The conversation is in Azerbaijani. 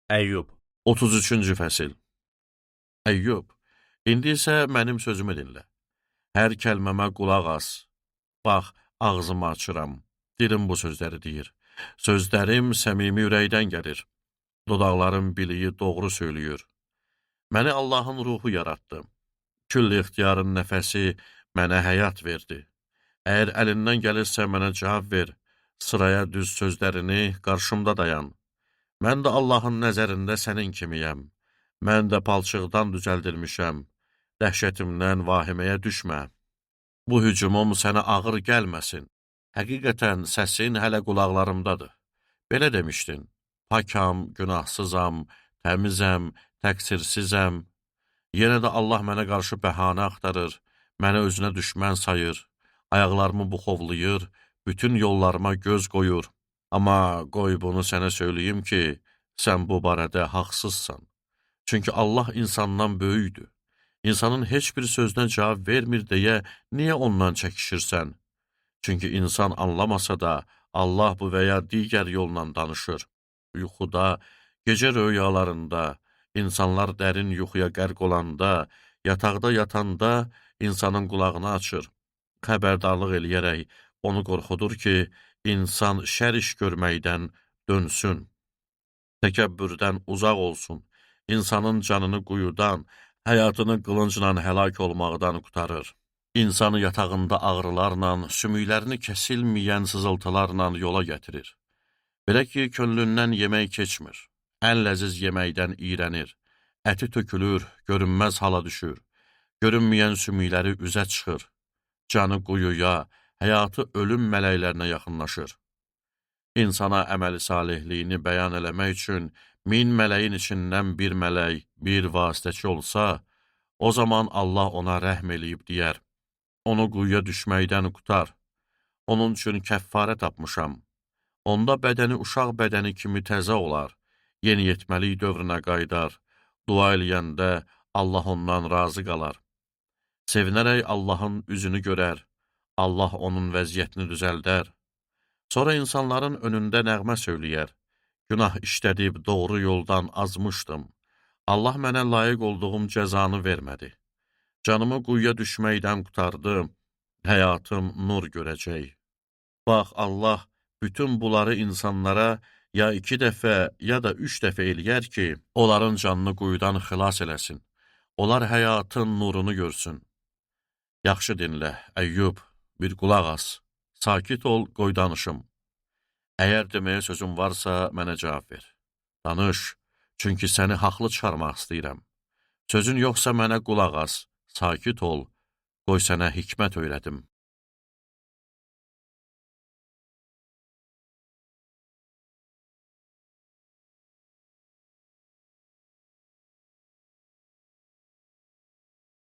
Əyyub 33-cü fəsil. Əyyub, indi isə mənim sözümü dinlə. Hər kəlməmə qulaq as. Bax, ağzımı açıram. Dilim bu sözləri deyir. Sözlərim səmimi ürəkdən gəlir. Dodaqlarım biliyi doğru söylüyür. Məni Allahın ruhu yaratdı. Külli ixtiyarın nəfəsi mənə həyat verdi. Əgər əlindən gəlirsə mənə cavab ver. Sıraya düz sözlərini qarşımda dayan. Mən də Allahın nəzərində sənin kimiyəm. Mən də palçıqdan düzəldilmişəm. Dəhşətimdən vahiməyə düşmə. Bu hücumum sənə ağır gəlməsin. Həqiqətən səsin hələ qulaqlarımdadır. Belə demişdin: Pakam, günahsızam, təmizəm, təqsirsizəm. Yenə də Allah mənə qarşı bəhanə axtarır, məni özünə düşmən sayır, ayaqlarımı buxovlayır, bütün yollarıma göz qoyur. Amma qoy bunu sənə söyləyim ki, sən bu barədə haqsızsan. Çünki Allah insandan böyükdür. İnsanın heç bir sözünə cavab vermir deyə niyə ondan çəkişirsən? Çünki insan anlamasa da Allah bu və ya digər yolla danışır. Yuxuda, gecə röyalarında, insanlar dərin yuxuya qərq olanda, yataqda yatanda insanın qulağını açır. Xəbərdarlıq eləyərək onu qorxudur ki, insan şər iş görməkdən dönsün. Təkəbbürdən uzaq olsun. İnsanın canını quyudan, həyatını qılıncla həlak olmaqdan qurtarır. İnsanı yatağında ağrılarla, sümüklərini kəsilməyən sızıltılarla yola gətirir. Belə ki, könlündən yemək keçmir. Ən ləziz yeməkdən iyrənir. Əti tökülür, görünməz hala düşür. Görünməyən sümükləri üzə çıxır. Canı quyuya, həyatı ölüm mələklərinə yaxınlaşır. İnsana əməli salihliyini bəyan eləmək üçün 1000 mələyin içindən bir mələk, bir vasitəçi olsa, o zaman Allah ona rəhm eləyib deyər: Onu quyuya düşməkdən qurtar. Onun üçün kəffarə tapmışam. Onda bədəni uşaq bədəni kimi təzə olar, yeniyetməlik dövrünə qayıdar. Dua eləyəndə Allah ondan razı qalar. Sevinərək Allahın üzünü görər. Allah onun vəziyyətini düzəldər. Sonra insanların önündə nəğmə söyləyər. Günah işlədib doğru yoldan azmışdım. Allah mənə layiq olduğum cəzanı vermədi. Canımı quyuya düşməkdən qurtardı. Həyatım nur görəcək. Bax, Allah bütün bunları insanlara ya 2 dəfə, ya da 3 dəfə eləyər ki, onların canını quyudan xilas eləsin. Onlar həyatın nurunu görsün. Yaxşı dinlə, Əyyub, bir qulaq as. Sakit ol, qoy danışım. Əgər deməyə sözüm varsa, mənə cavab ver. Danış, çünki səni haqlı çıxarmaq istəyirəm. Sözün yoxsa mənə qulaq as, sakit ol, qoy sənə hikmət öyrədim.